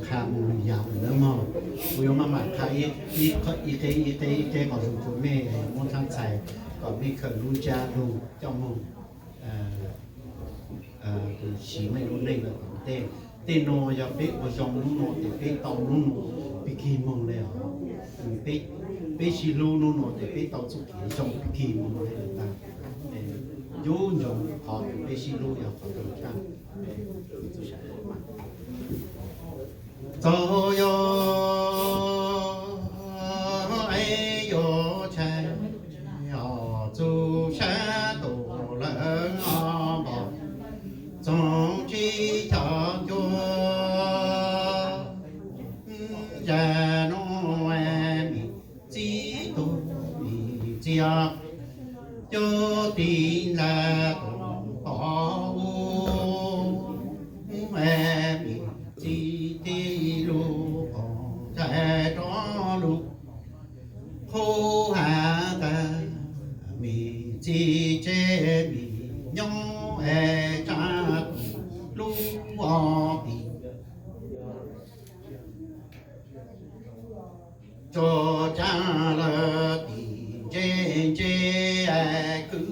Qha mus lwm yam lawm mog. Kuv yuav maj mam qha ib qe ib qe ib qe kom zoo rau mej, muab tshab txhais kom mej khaws lub ntsab lug coj moog, tus siv mej lub neej lawm tom ntej. Tej nuav yog peb ua zoo nub nua tes peb tau nub nua pig kig moog le os. Peb sib hlub nub nua tes peb tau txuj kev zoo pig kig moog le tag. Ncu ntsoov qhov kws peb sib hlub yog qhov zoo tshaj. Txog yog es yuav tshais os, txug sab tus lawm os npog, txoov tsis xyov cuag zag nuav mim txib tug mim txiv os, cuag tiv nrag tus tod ub, mim txib tib lug qoom nthaib rov lug qhuv has tas, mim txib tseb mim nyob es tsa lub os pim tso tsa lawm tim ntse ntse, kwv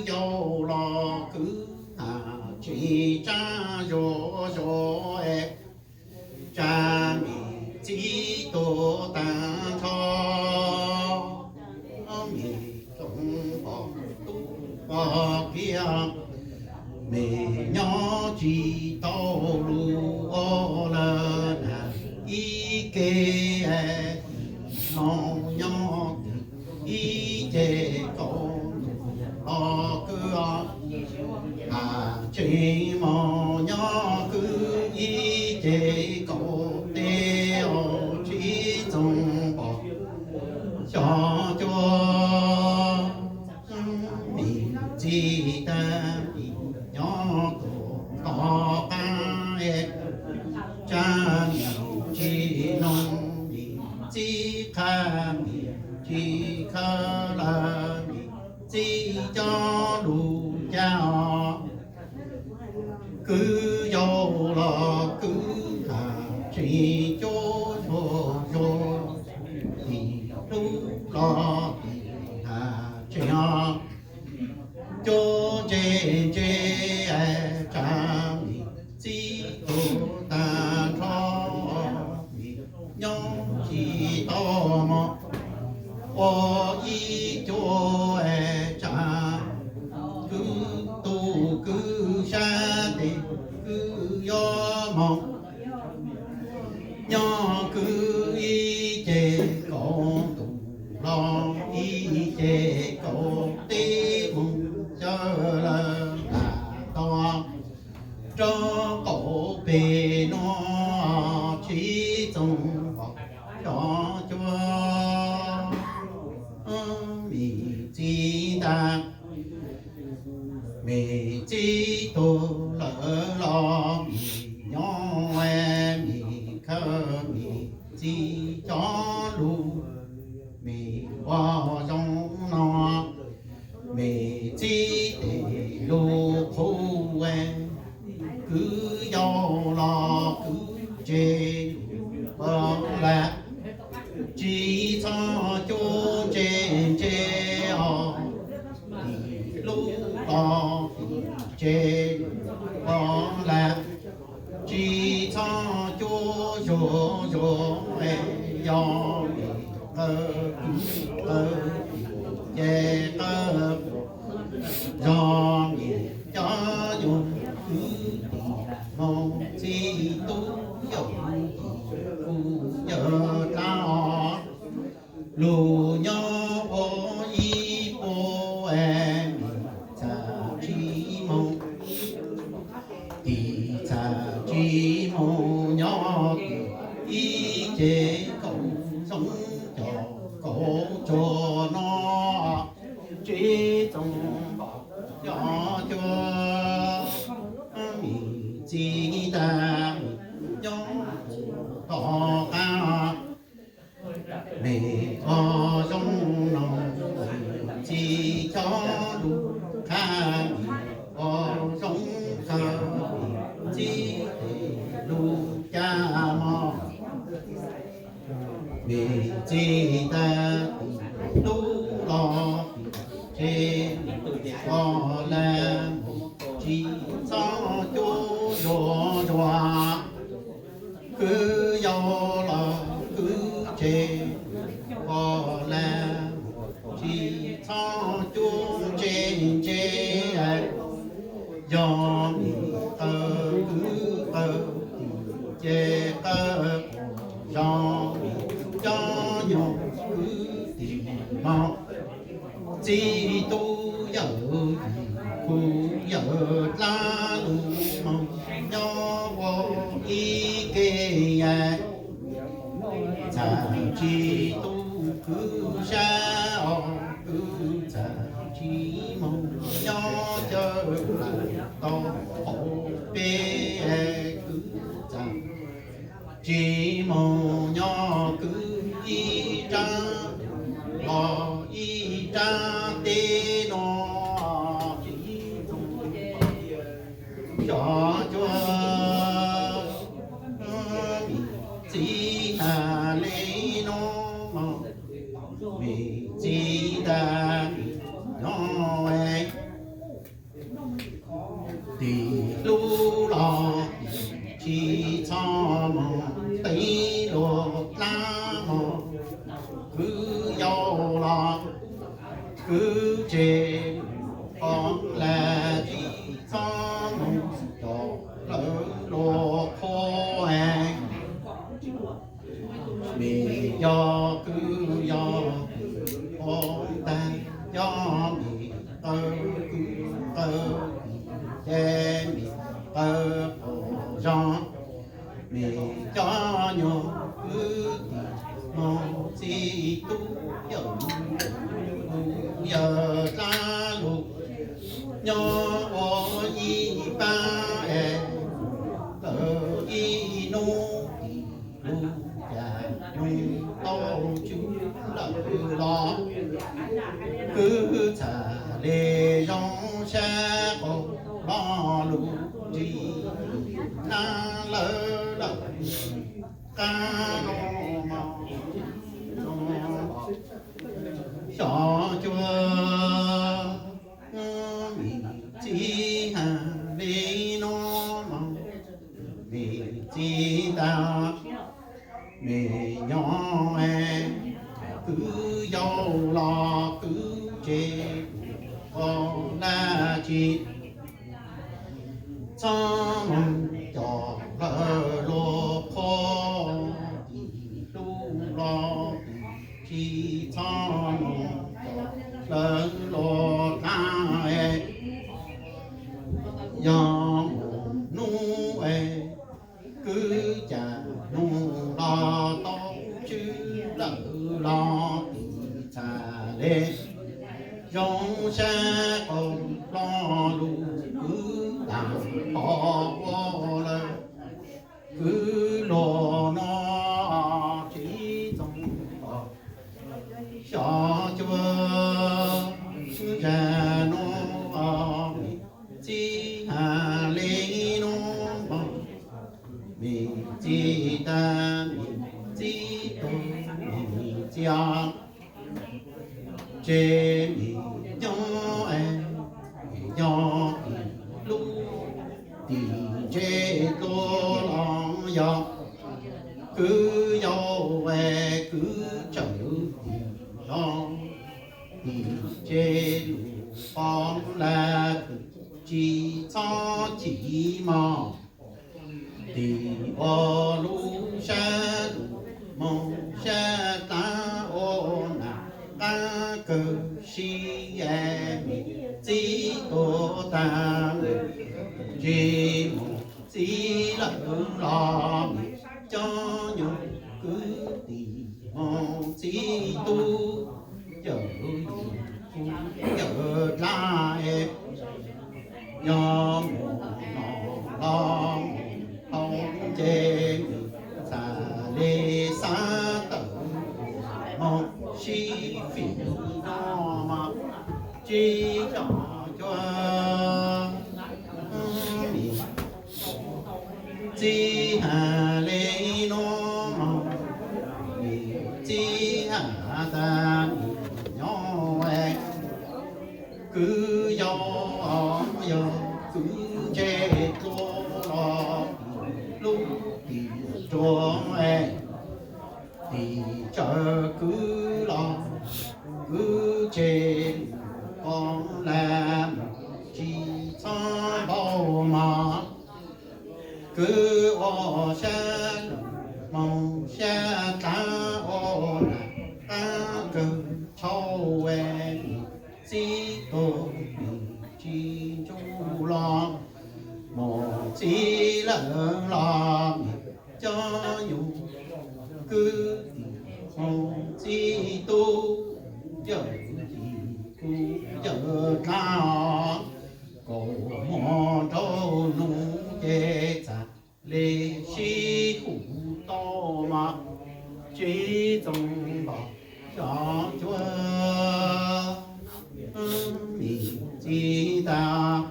yau los kwv has tsis tsa zov zov es tsa mim txib tug tag nrho, mim tsoom pog tub pog kiag, mim nyob tsis tau lug ua lawm na, ib ke moog nyob ib ce kaum los kwv, has tseem moog nyob kwv ib ce kaum teb os, tsis txoom pog xyov cuag mim txib tag mim nyob tus tod qab, tsa mim tsis noog mim txib qha mim tsis khaws lawm mim txib cov lug cas os, kwv yau los kwv has tsis cuag zog zog, tim hlub los tim has tsis cuag ntse ntse, tsa mim txib tug tag nrho, mim nyob tsis tau moog ua ib cuab, tsa kwv tu kwv sab tes kwv yuav moog nyob kwv ib ce kaum tus los ib ce kaum teb moog xyaw lawm tas tau rov qaum peg nuav, tsis txoom pog xyov cuag mim txib tag mim txib tug lawm los mim nyob mim khaws mim txib cov lug, mim ua zoo no mim txib tes lug qhuv, kwv yau los kwv ntse ua lam, tsis txhob cuag ntse ntse os, tim hlub los tim ntse ua lam, tsis txhob cuag zog zog, yog mim qawg kwv qawg ces qawg zog mim cov yug kwv tim moog txib tub yog tim kuv yawg dlaab os. Lug nyob ua ib puag es mim txhaj tsis moog, tim txhaj tsis moog nyob tim ib ce kaum xyoo cov kaum tsuag no, lub qhab ua zoo kawg, txib tes lub caj mog. Mej txib tag lub los tsev, koj laj tsis txhob cuab zuav zuav. Kwv yau los kwv tsev, koj laj tsis txhob cuab ntse ntse. Yog mej qawg kwv qawg tij ces qawg zog, mej cov nyuag kwv tij mog. Txij tub yawm yim, kuv yawm dlaab lug moog nyob ua ib ke. Txhaj tsis tu kwv sab os, kwv txhaj tsis moog nyob cawv lawm tau hauv peb, kwv txhaj tsis moog nyob kwv ib rab los ib rab teb no. Xyov cuag mej txib has le nuav mog, mej txib tag nyob tim lub los tsis txhob moog, teb luag dlaab mog. Kwv yau los kwv tsev, qhov laj tsis txhob moog, cov lawv luag qhuav. Mej yog kwv yog tij ua tag, yog mej qawg kwv qawg tij ces mej qawg pum zog. Mej cov nyuag kwv tij moog, txij tub yawm yim, kuv yawm dlaab lug nyob ua ib pab es, lawv ib nub tim lub cas nub tau tswv lawm los, kwv txhaj le zoo sab qaum lo lug ntsib nab lawv lawm qab no mog. Xyov cuag mej txib has le nuav mog, mej txib tag mej nyob, kwv yau los kwv tsev, qhov laj tsis txhob moog, cov lawv luag qhuav, tim lub los tsis txhob moog, cov lawv luag dlaab. Yog mus nub es, kwv cas nub los tau tswv lawm los, txhaj le zoo sab qaum lo lug, kwv tag qhov ua lawm, kwv luag no tsis txhob moog. Xyov cuag zag nuav mej txib has le nuav mog, mej txib tag mej txib tug mej txia, ces mej nyob es, yog tim lub tim ntse dlua los yog, kwv yau es kwv tsaws tim zog, tim ntse lug qhov laj tsis txhob chim mog. Tim ua lub sab lug moog sab dlaab ua nam qab kawg sib es, mej txib tuag tag mej tsis moog, txib lawm los mej cov nyuag kwv tij moog, txib tub yawm yim, kuv yawm dlaab es, yog mus no los mus hauv ces mej txhaj le xav tawm moog sib fim no mog. Tsis xyom cuab, txiv has li no mog, txiv has tas nyob kwv yau, yog kwv ntse dua los lub tim ruam, tim tsawv kwv los kwv tsev qos la, tsis txhob npau mog. Kwv ua sab moos sab dlaab ua lam qaab kawg tshauj, txiv tuag tsis ntsuj los, mus txiv lawm los cov nyuj kwv tim mus txiv tub, yawm yim kuv yawm dlaab, kaum hmo nraug nub ces txhaj le sib hum tau mas, tsis txoos npam xyom cuab, mim txiv tas.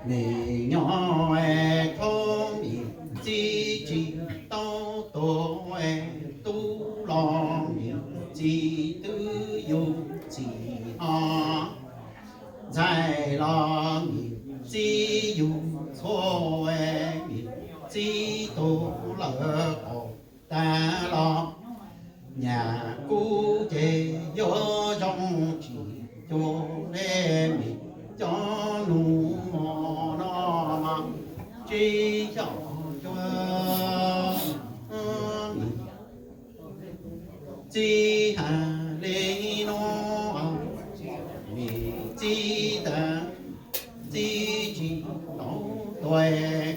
Mim nyob es khaub mim txiv tsis tau tuag, tub los mim txiv twb yug txim ho, ntxhais los mim txiv yug txhua, mim txiv tuag lawm qaum tag los, nyam kub ces yuav zoo tsis cuag le mim cov nus mos no mas, tsis xyom cuab, mim txiv has li no, mim txiv tas txiv tsis tau tuag,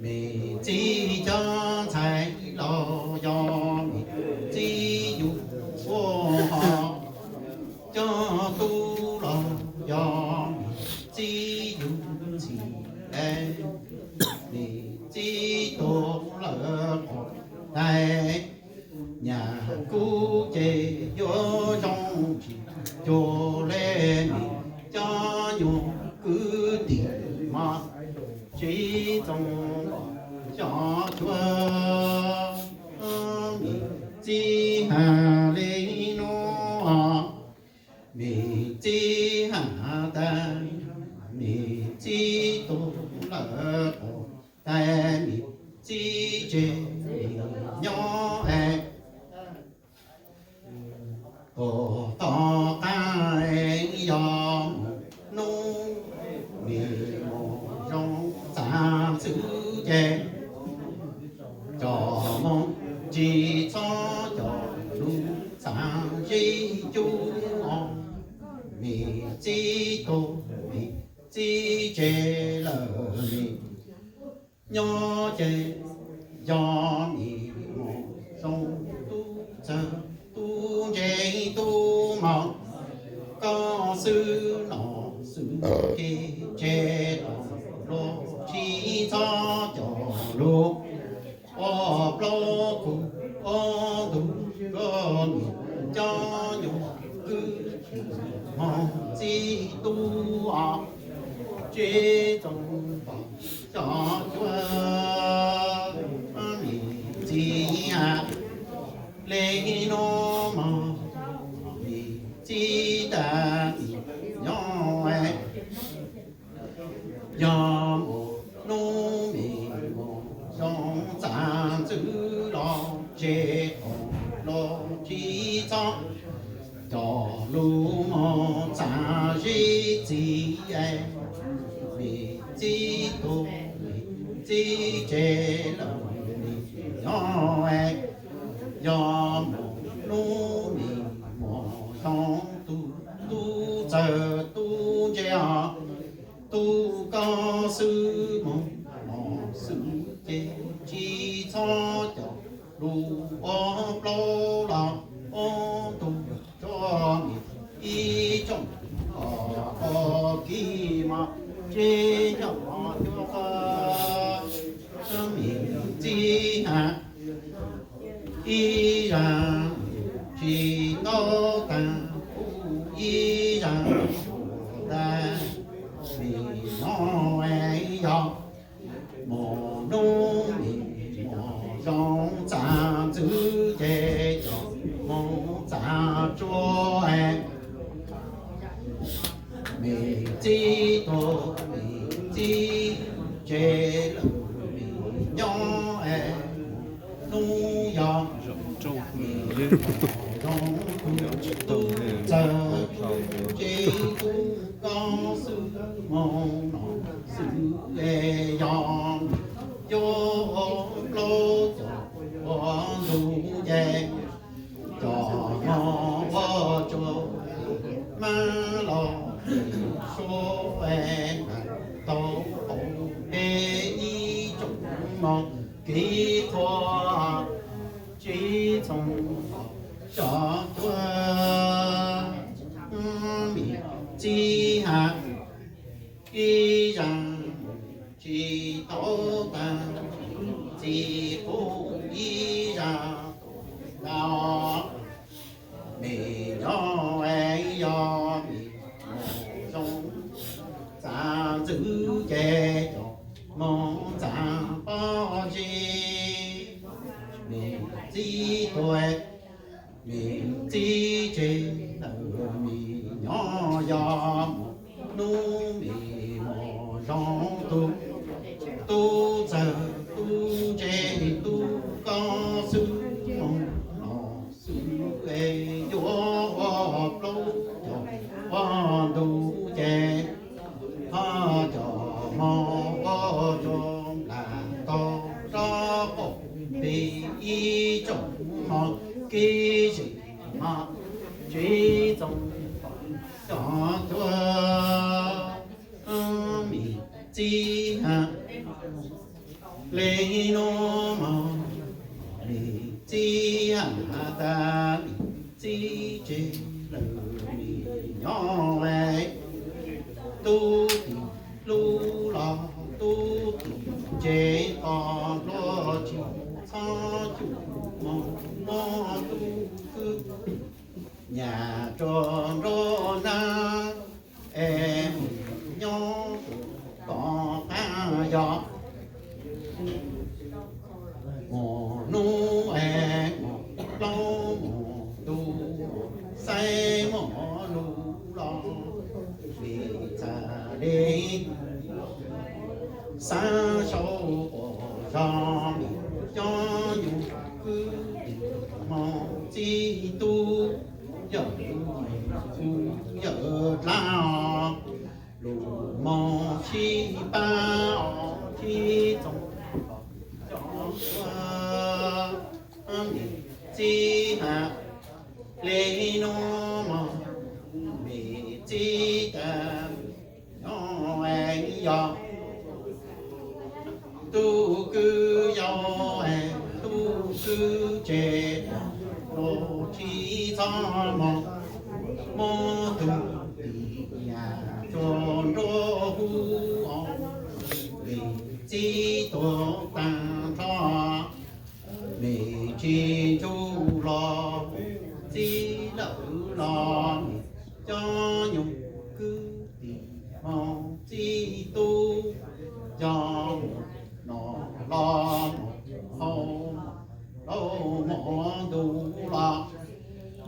mim txiv cov ntxhais los yog mim txiv yug ua ho, cov tub los yog mim txiv yug txim, mim txiv tuag lawm qaum tag, nyam kub ces yuav zoo tsis cuag le mim cov nyuj kwv tim mas, tsis txoos xyom cuab, mim txiv has li no, mim txiv has tas mim txiv tuag lawm qaum tag, mim txiv tseg mim nyob es tuag tom qab, yog mus hnub mim mus zoo txav ntxwv ces, coj mus tsis txhob coj lug txav zeb cub os, mim txiv tuag mim txiv tseg lawm mim nyob ces, yog mim mus zoo tub txawg tub ntse tub mos, koj xwb nom xwm kev tseg los luag tsis txhob coj lug ua plaub kug ua ntug rua mim cov nyuj kwv tim mog txiv tub os, tsis txoos npam xyom cuab, mim txiv has li no mog, mim txiv tas mim nyob es, yog mus hnub mim mus zoo txav ntxwv los tseg qaum los tsis txhob coj lug mus txav zeb txiv es, mim txiv tuag mim txiv tseg lawm mim nyob es, yog mus hnub mim mus zoo tub tub txawg tub ntse os, tub koj xwb mus nom xwm kev tseg tsis txhob coj lug ua plaub los ua ntug rua mim ib tsoom os, kis mos tsis xyom cuab, mim txiv has ib zag tsis tau tag kuv ib zag tas, vim nyob yog mus hnub vim mus zoo txav ntxwv ces cov mus txav tsuag es me txib tuag me txib tseg lawm me nyob es hnub yog zoo tub txawg tub tseg tub koj xwb mus no xwb es yog yuav ua plaub cov ua ntu ces cov hmo ua tsuag mab los suav es tau qaum peb ib tsoom hmo kev qhua tsis txhoov xyov cuag me txib hab ib zag tsis tau tag, txiv qub ib zag tau. Me nyob es yog me mus zoo txav ntxwv ces cov mus txav pob zeb, me txib tuag me txib tseg lawm me nyob yog mus hnub me mus zoo tub, tub txawg tub tseg tub koj xwb mus no xwb es yuav ua plaub cov ua ntu ces ho cov hmo ua tsuag nplas tau rov qaum peb ib tsoom hmo kev zim hmo tsis txhoov xyov cuag me txib hab. Le nuav mog me txib hab tas me txib tseg lawm me nyob es tub tim hlub los tub tim tsev qos npluag tsis txhob cuag moog muab tub kwv nyam rua nruab nab es nyob tom qab yog mus hnub es mus plaub mus ntu saib muaj lug los li txag li xav sau quas zog li cov nyuj kwv tij moog txib tub yawm kuv yawm dlaab lug moog sib pab os sib txoog cov ua me txib hab. Le nuav mog me txib tas nyob es yog tub kwv yau es tub kwv tseg los tsis txhob moog muab tug tim nyam rua nruab huv os. Me txib tuag taag nrho me tsis ntsug los txib lawm los me cov nyuj kwv tij moog txib tub yog mus no los mus hau laug mus ntu los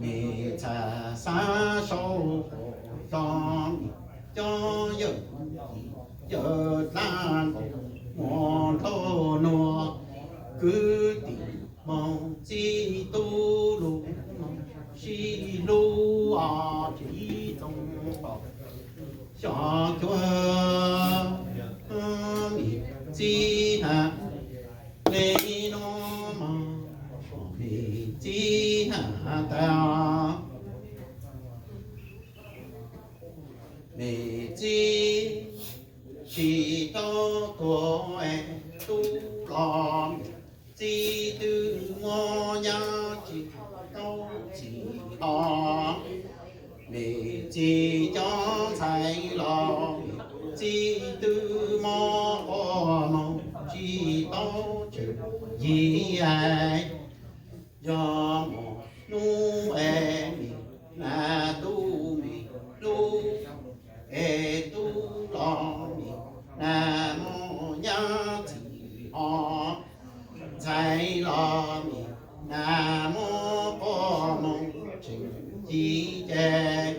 me txhaj xav sau quas zog me cov yawm yawm dlaab mus dlhau nuav kwv tij moog txib tub lug moog sib hlub os tsis txhoov xyov cuag me txib hab. Le nuav mog me txib hab tas me txib tsis tau tuag es tub los me txib twb muaj nyab tsis tau txim los me txib cov ntxhais los me txib twb mob quas moog tsis tau tswm yig es yog mus hnub es me ces,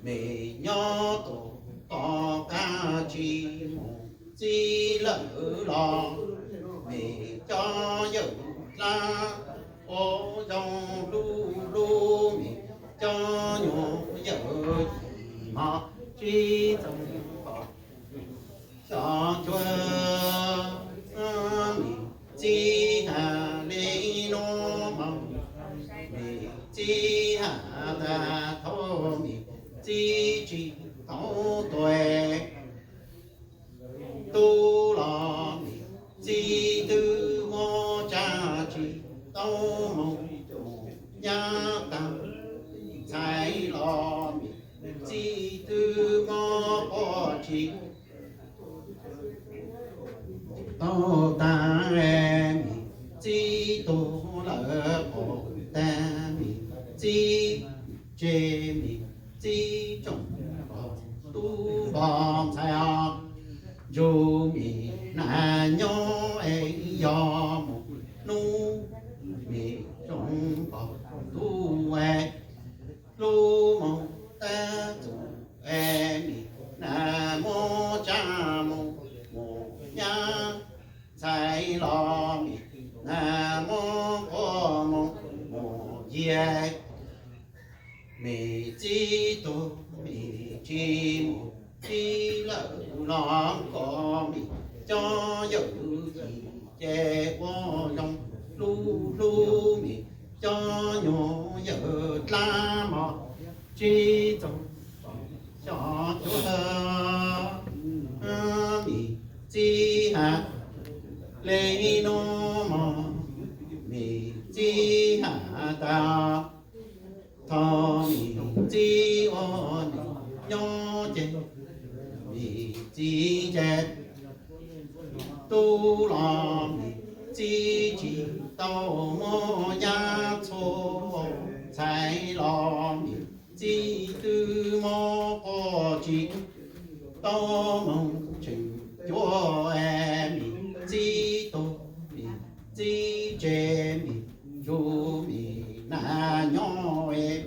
mim nyob tus qos qab tsis mus txib lawm los, mim cov yawm dlab ua zoo hlub hlub, mim cov nyuam yawm yim mos tsis txhob pom xyov cuag, mim txib has li no mos, mim txib has tag thaum mim txib tsis tau tuag. Tub los mim txib twb mob tsab tsis tau mus, mus nyab tag, ntxhais los mim txib twb mob quaj tsis tau tag, mim txib tuag lawm qaum tag, mim txib tseg, mim txib tsoom npog tub npog ntxhais os, ntsug mim nas nyob es yog mus hnub mim zoo npog tub es hlub mus tab txug es mim nas mob tsab mus, mus nyab, ntxhais los mim nas mob quaj mus, mus yiag, mim txib tuag mim tsis mus txib lawm los kom mim cov yawm yim ces ua zoo hlub hlub, mim cov nyuam yawm dlab mos tsis txhob pom xyov cuag, mim txib has li no mos, mim txib has tag thaum mim txib ua nyob ces, mim txib ces tub los mim txib tsis tau mob nyab txhua, ntxhais los mim txib twb mob quaj tsis tau mus tseem cuag, mim txib tuag mim txib tseg, mim ntsug mim nas nyob es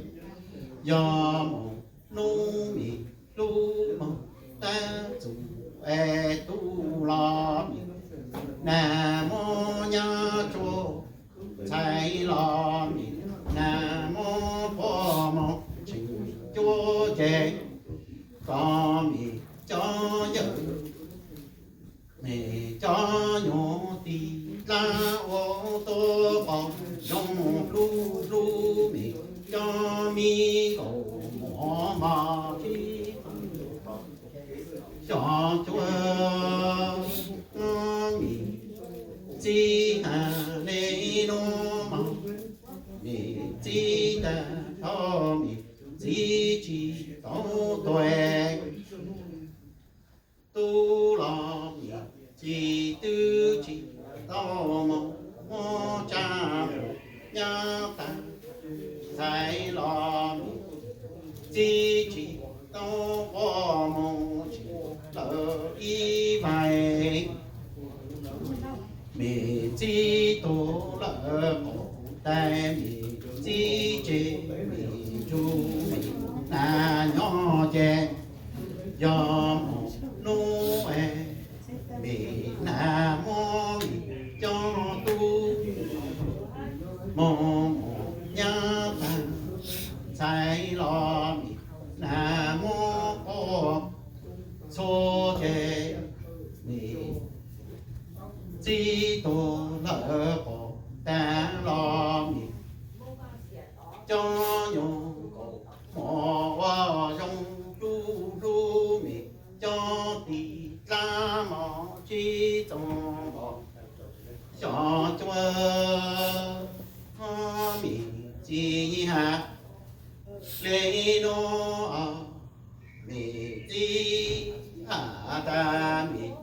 yog mus hnub mim hlub mus tab txug es tub los mim nas mob nyab tsuag, ntxhais los mim nas mob quaj mus tseem cuag ces kom mim cov yawm, mim cov nyuam tij dlab ua tub qos zoo hlub hlub, mim cov me nkaus muam mos tsis xyov cuag, mim txib has li no mos, mim txib tag thaum mim txib tsis tau tuag. Tub los mim txib twb tsis tau mus, mob tsab mus nyab tag, ntxhais los mim txib tsis tau quaj mus tsis lawm ib vais. Mim txib tuag lawm qaum tag, mim txib tseg, mim ntsug mim nas nyob ces yog mus hnub es mim nas mob mim coj tub mus, mus nyab tag, ntxhais los mim nas mob quaj txhua ces mim txib tuag lawm qaum tag los mim cov nyuam kaus mos ua zoo hlub hlub, mim cov tij dlab mos tsis txhob pom xyov cuag, mim txib has li no, mim txib has tag mim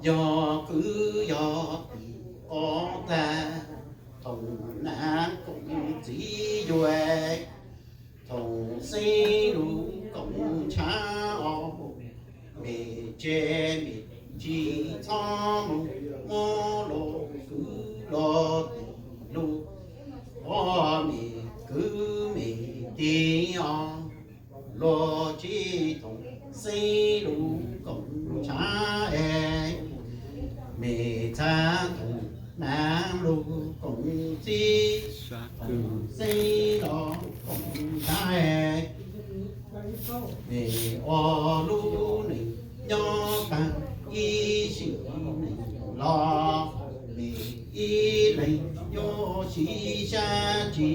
yog kwv yog tij qhov tag, thaum nav koom txiv yuav, thaum xeeb lus koom tshav os, mim tseg mim tsis txhob mus, muab los kwv los tij lus, ov mim Mej ua lub neej nyob taag ib sim neej los, mej ib leeg yuav siv sab tsi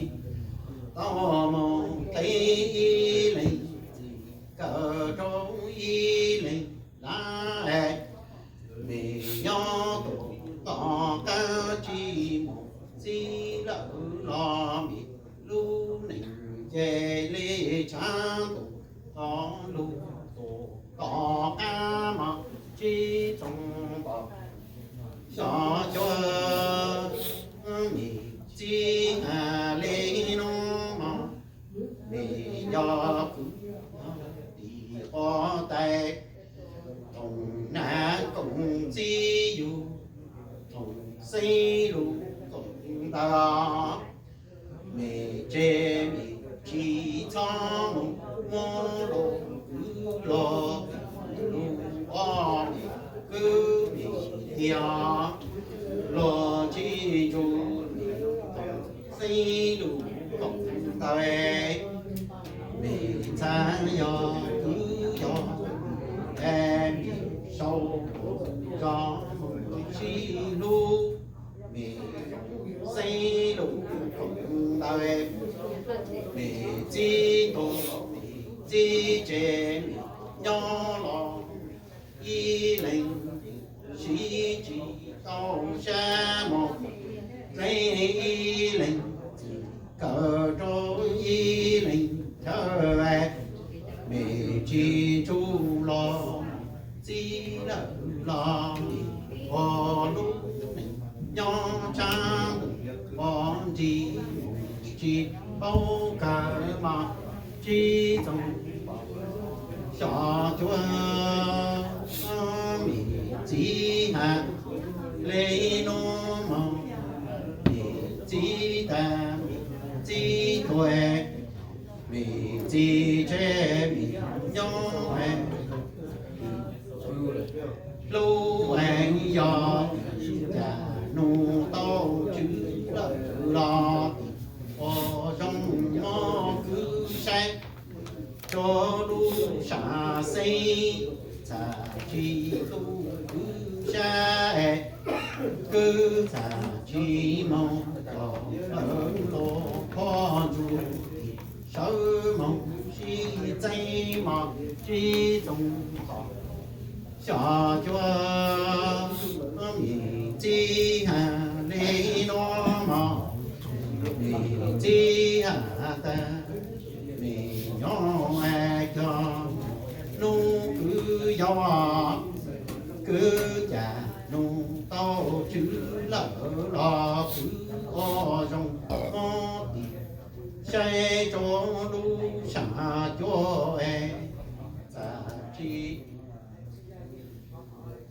tau moog teb ib leeg, txim kawg rua ib leeg lawm. Mej nyob tuaj tom qab tsi moog txib lawm los, mej lub neej nce le tshav ntuj qhov lug tuaj tom qab mog tsi txoos npaum. Xyov cuab mej txib has le nuav mog, mej yog kwv tim quas tais, thoom nav koom txib yug, thoom xeeb lug koom ntawv. Mej tseg mej tsi txhob moog muab luag kwv luag tij lug ua mej kwv mej tij, luag tsi ntsug mej thoom xeeb lug koom ntawv. Mej ntxhais yog kwv yog, es mej sau zog moog sib hlub, mej xeeb lug koom ntawv. Mej txib tuag mej txib tseg mej nyob los, ib leeg siv tsi tau sab moog txeeb ib leeg, txim kawg rua ib leeg chaw. Mej tsi ntsug luag txib lawm los, mej ua lub neej nyob tshab ntuj pov ntsis, tsi paub kawg mog tsi txoos npaum. Xyov cuab mej txib has le nuav mog, mej txib tag mej txib tuag, mej txib tseg mej nyob, hlub heev yog cas nug tau tswv lawm los, ua zoo moog kwv saib rua lub sam xeeb, txhaj tsi tu kwv saib, kwv txhaj tsi moog rua lawv lub qhov ntsug, sawv moog sib txeeb mog sib txoos npaum. Xyov cuab mej txib has le nuav mog, mej txib has tag mej nyob, cog nub kwv yau, kwv cas nug tau tswv lawm los kwv ua zoo moog tim saib rua lub sam cuab, txhaj tsi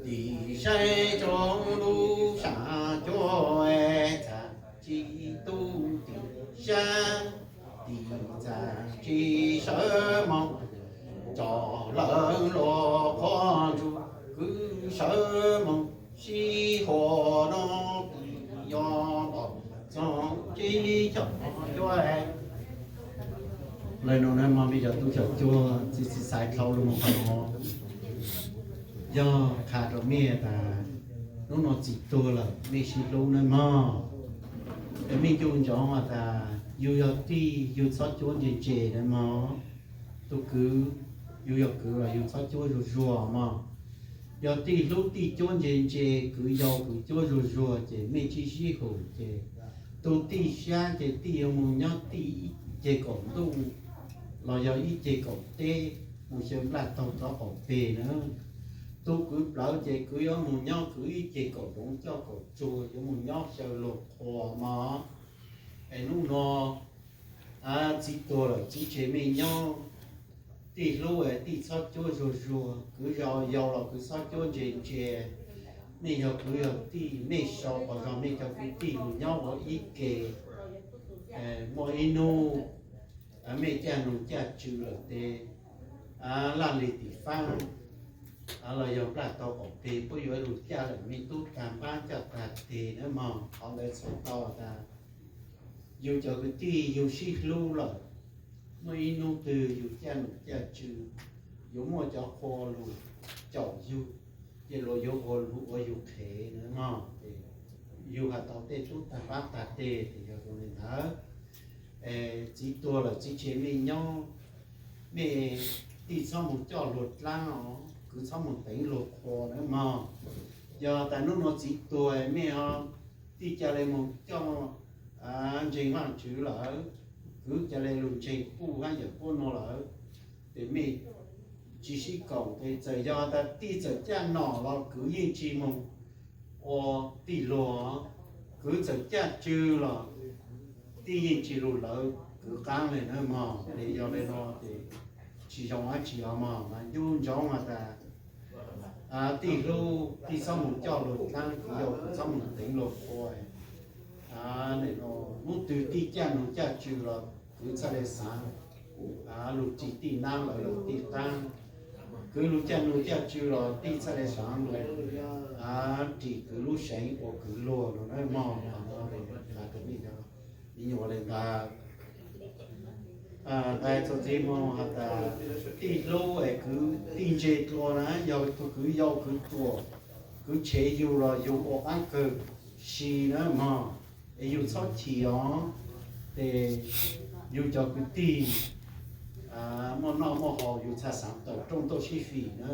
tim saib rua lub sam cuab, txhaj tsi tu tim sab, tim txhaj tsi sawv moog rua lawv lub qhov ntsug, kwv sawv moog sib hua nub tim yog npaum txog tsi cov cuab. Lawv nug na mog mej cov tub cov cuab, txiv txiv xaiv dlhau lug moog qhov nuav, yog qha rua mej tas nub nua txiv tuag lawm mej sib hlub na mog. Es mej ncu ntsoov has tas yug yog tij yug txhob cuab ntse ntse na mog. Tub kwv, yug yog kwv los yug txhob cuab zuag zuag mog. Yog tij hlub tij cuab ntse ntse, kwv yau kwv cuab zuag zuag ces mej tsi sib hum ces tus tij sab ces tij yuav moog nyob tij ib ce kaum ntuj los yog ib ce kaum teb, moog xyaw nplaj taug rov qaum peg na. Tus kwv plawv ces kwv yuav moog nyob kwv ib ce kaum zoov coj kaum tsuag, yuav moog nyob xyaw luag qhua mog. Es nub nua txiv tuag lawm txiv tseg mej nyob, tij hlub tij txhob cuab zuag zuag, kwv yau los kwv txhob cuab ntse ntse. Mej yog kwv yog tij, mej sau qhov zog mej cov kwv tij lug nyob ua ib ke, muaj ib nub mej caj nug caj tswv lawm tes, laj lig tim faab los yog nplaj tau qaum peg puab yuav lug caj lawm, mej tub tag npaab coj tag teg na mog. Qhov ntawd txhais tau tas yug cov kwv tij yug sib hlub lawm, Muaj ib hnub twg yus caj num caj tswv, yuav muaj cov qhua lug caum yug, ces luag yuav ua lug ua yus qhev na mog. Ces yus has tau tej tub tag pab tag teg, ces yog zoo li ntawd. Txiv tuag lawm txiv tseg mej nyob, mej tij txhob mus coj luag dlaab os, kwv txhob mus teev luag qhua na mog. Yog tas hnub nuav txiv tuag mej ho tij ca le mus coj ntseeg Vaajtswv lawm, kwv ca le lug ntseeg puj hab yawm puab nuav lawm, ces mej tsi sib koom. Ces txawm yog tas tij txawm caj nom los kwv yeej tsi mus ua tij luag, kwv txawm caj tswv los tij yeej tsi lug lawv kwv qaab le na mog. Ces yog le no ces tsi zoo dlaab tsi os mog. Mas ncu ntsoov has tas tij hlub tij txhob mus coj luag dlaab, kwv yau kwv txhob mus teev luag qhua. Hnub twg tij caj num caj tswv los kwv txhaj le xaav lug ris tij naab lawv lug tij qaab. Kwv lug caj num caj tswv los tij txhaj le xaav lug ris kwv lub seev ua kwv luag no na mog. Tus me nyuam le ntawd. Nqe txuas ntxiv moog has tas tij hlub es kwv tij ntse dlua na, yog tug kwv yau kwv ruam, kwv tshev yug los yug ua qaab kawg si na mog. Es yug txhob chim os, ces yug cov kwv tij muaj noj muaj haus yug txhaj xaav tawm rooj tuaj sib fim na.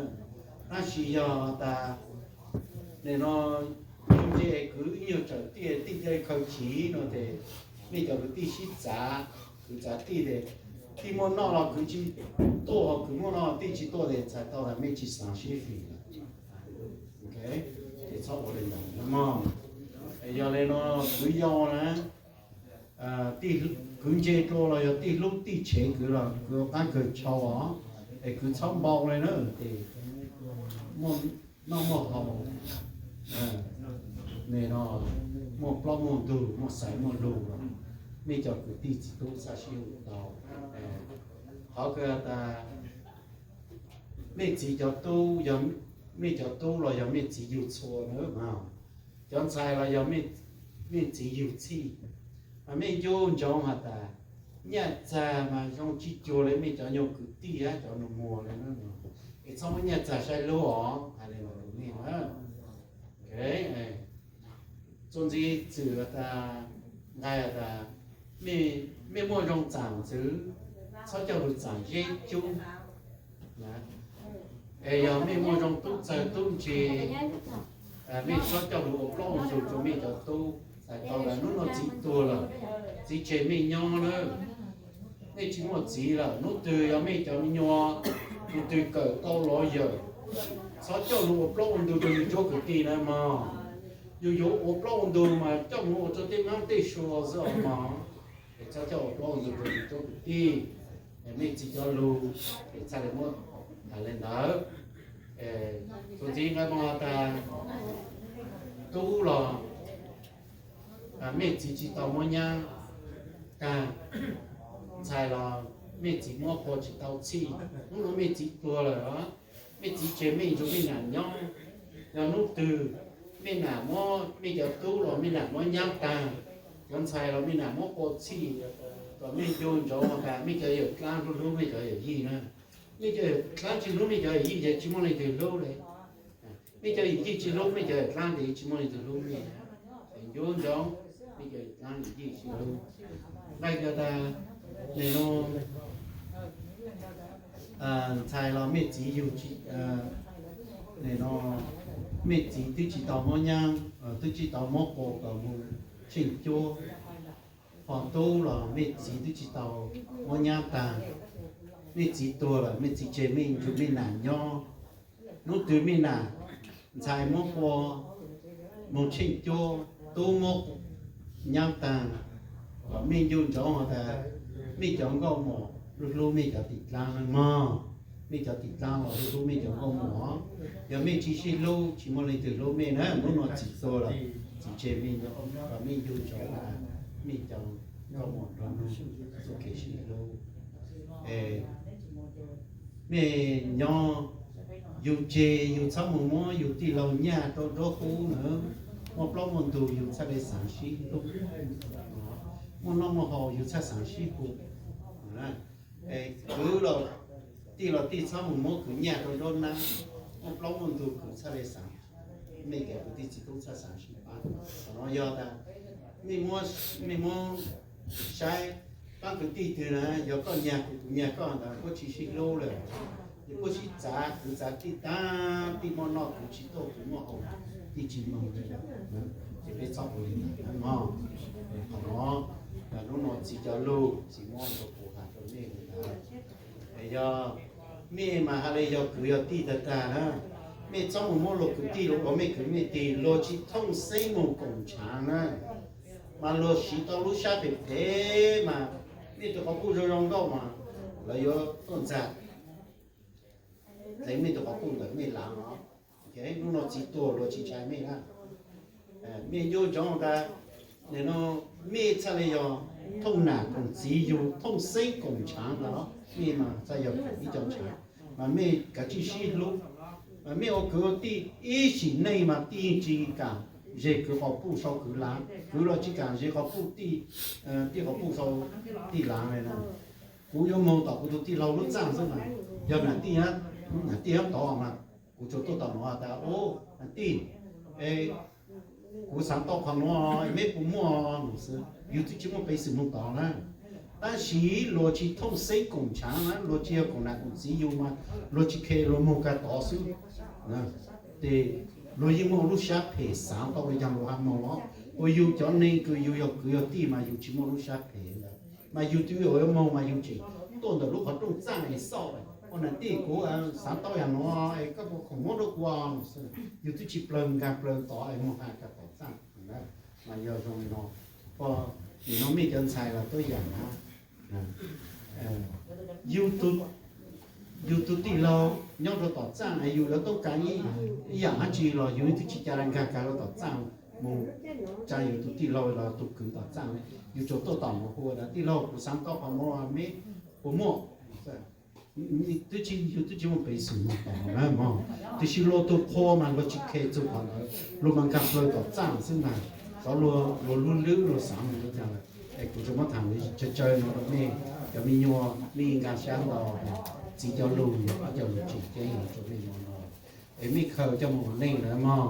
Tab sis yog tas nim no yug ntse kwv ib nyuag tsawm tiaj tij ca le khaws chiv no ces mej cov kwv tij sib txav, kwv txav tij tes tij muaj noj los kwv tsi tuaj, kwv muaj noj tij tsi tuaj tes txhais tau tas mej tsi xaav sib fim lawm. Ces txhob ua le ntawd mog. Yog le no kwv yau na, kwv ntse dlua los yog tij hlub tij tshev kwv los kwv ua qaab kawg tshau os. Es kwv txhob npau le na, ces muaj noj muaj haus, nim no muaj plaub muaj ntug, muaj xaiv muaj lug los mej cov kwv tij txiv tub txhaj sib hu tau. Qhov kawg tas mej txiv cov tub, mej cov tub los yog mej txiv yug txhua na, cov ntxhais los yog mej txiv yug txhij. Mas mej ncu ntsoov has tas nyaj txag mas zoo tsi cuag le mej cov nyuag kwv tij hab cov nus muag le na. Es txhob muab nyaj txag saib hlub os, hais le no rau mej na. Txuas ntxiv txwm tas, nqai tas mej muaj zoo txaam ntxwv, txhob coj lug txaam zeb cub. Es yog mej muaj zoo tub txawg tub ntse, mej txhob coj lug ua plaub ua ntug rua mej cov tub. Txhais tau tas hnub no txiv tuag lawm, txiv tseg mej nyob na. Mej tsi muaj txiv lawm, hnub twg yog mej cov me nyuam, hnub twg kawm tau los yawm, txhob coj lug ua plaub ua ntug rua yug cuab kwv tij na mog. Yug yuav ua plaub ua ntug mas coj mus ua rua tej maab tej sua xwb os mog. Es txhob coj ua plaub ua ntug rua yug cuab kwv tij. Es mej txiv cov lug es txhaj le muab hais le ntawd. Txuas ntxiv nqe moog tas tub los mej txiv tsi tau muab nyab taag, ntxhais los mej txiv muab qhua tsi tau txhij. Hnub no mej txiv tuag lawm, mej txiv tseg mej nrug mej nam nyob. Yog hnub twg mej nam muab, mej cov tub los mej nam muab nyab taag, cov ntxhais los mej nam muab qhua txhij, kom mej ncu ntsoov tas mej cov yawm dlaab hlub hlub mej cov yawm yij na. Mej cov yawm dlaab tsi hlub mej cov yawm yij ces tsi muaj leej twg hlub le. Mej cov yawm yij tsi hlub mej cov yawm dlaab tes tsi muaj leej twg hlub mej. Es ncu ntsoov, mej cov yawm dlaab yawm yij tsi hlub. Nqai tas nim no ntxhais los mej txiv yug, nim no mej txiv twb tsi tau muab nyab, twb tsi tau muab qhua kom mus tsheej cuab. Ho tub los mej txiv twb tsi tau muab nyab taag, mej txiv tuag lawm, mej txiv tseg mej nrug mej nam nyob. Hnub twg mej nam, ntxhais muab qhua mus tsheej cuab, tub muab nyab taag, kom mej ncu ntsoov has tas mej cov nkauj mom hlub hlub mej cov tim dlaab na mog. Mej cov tim dlaab los hlub hlub mej cov nkauj mom. Yog mej tsi sib hlub tsi muaj leej twg hlub mej na. Hnub no txiv tuag lawm, txiv tseg mej nyob, kom mej ncu ntsoov tas mej cov nkauj mom nrog mej txuj kev sib hlub. Es mej nyob, yug tseg yug txhob mus muab yug tij laug nyaj rau nruab qub na. Muaj plaub muaj ntug yug txhaj le xaav sib hlub. Muaj noj muaj haus yug txhaj xaav sib hlub. Kwv los tij los tij txhob mus muab kwv nyaj rau nruab nab, muaj plaub muaj ntug kwv txhaj le xaav. Mej kev kwv tij txiv tub txhaj xaav sib pab. Qhov no yog tas mej muab saib, paab kwv tij twg na, yog koj nyag kuv, kuv nyag koj ntawd puab tsis sib hlub lawm, ces puab sib txav kwv txav tij tag, tij muaj noj kwv tsis tuaj, kwv muaj haus tij tsis moog. Ces peb txhob ua li ntawd mog. Qhov no lub no txiv cov lug txiv muab rau kuv has rau mej li ntawd. Yog mej mas has le yog kwv yog tij tag tag na, mej txhob mus muab luag kwv tij los ua mej kwv mej tij, luag tsis thooj xeeb moog koom tshaav na, mas luag siv tau lub sab phem phem mas mej tus quas puj zoo zoo nkauj mas lawv yuav tuaj ntxag dlev mej tus quas puj ntawm mej laav os. Lub no txiv tuag luag tsis ntshai mej na. Mej nco ntsoov tas, mej txhaj le yog thooj nam koom txiv yug, thooj xeeb koom tshaav ntag, mej mas txhaj yog ib co ntshaav, mas mej kav tsij sib hlub. Mas mej ua kwv ua tij ib sim neej mas tij tsis kam ze kwv quas puj sau kwv laav, kwv los tsis kam ze quas puj, tij quas puj sau tij laav li na. Kuv yuav moog tom kuv tus tij laug lub txaaj xwb mas, yog nam tij, nam tij nyob tod mas kuv tsuas tuaj tom nuav tas, nam tij, kuv xaav tau qhov nuav, meb puas muaj no xwb, yus twb tsis muaj peev xwm moog tod na. Tab sis luag tsis thooj xeeb koom tshaav na, luag tsis yog koom nam koom txiv yug mas luag tsis khe, luag moog kag tod xwb. Ces luag yeej muaj lub sab phem xaav tau le caag luag ha moog los, uas yus cov neeg kws yus yog kwv yog tij mas yus tsis muaj lub sab phem ntawd, mas yus twb yuav moog mas yus tseem tuaj ntawm lub qhov rooj txaaj es xauj, ua nam tij kuv xaav tau yaam nuav es koj puas khoom muab rau kuv no xwb. Yus twb tsis plawg nkaag plawg tod es moog has kag tom txaaj. Mas yog zoo li no, nim no mej cov ntxhais los tuab yaam na, yus tus tij laug nyob rau tom txaaj es yus yuav toob kas ib yaam dlaab tsi los yus twb tsis ca le nkaag kag rau tom txaaj moog tsaa yus tus tij laug los tus kwv tom txaaj. Yus tsuas tuaj tom mus hu tas tij laug kuv xaav tau qhov nuav, meb puas muaj? Twb tsis, yus twb tsis muaj peev xwm moog tom na mog, tiam sis luag tug qhua mas luag tsis khe txug qhov ntawd, luag mas nkaag plawg tom txaaj xwb ntag. Xyov luag lub lwb luag xaav moog li caag lawm. Es kuv tsuas muab thaam tsawg tsawg no rau mej cov me nyuam, mej nkaag sab ntau, txiv cov lug yog ob cov lug tseem ceeb rau mej no no, es mej khaws coj moog ua neej lawm mog.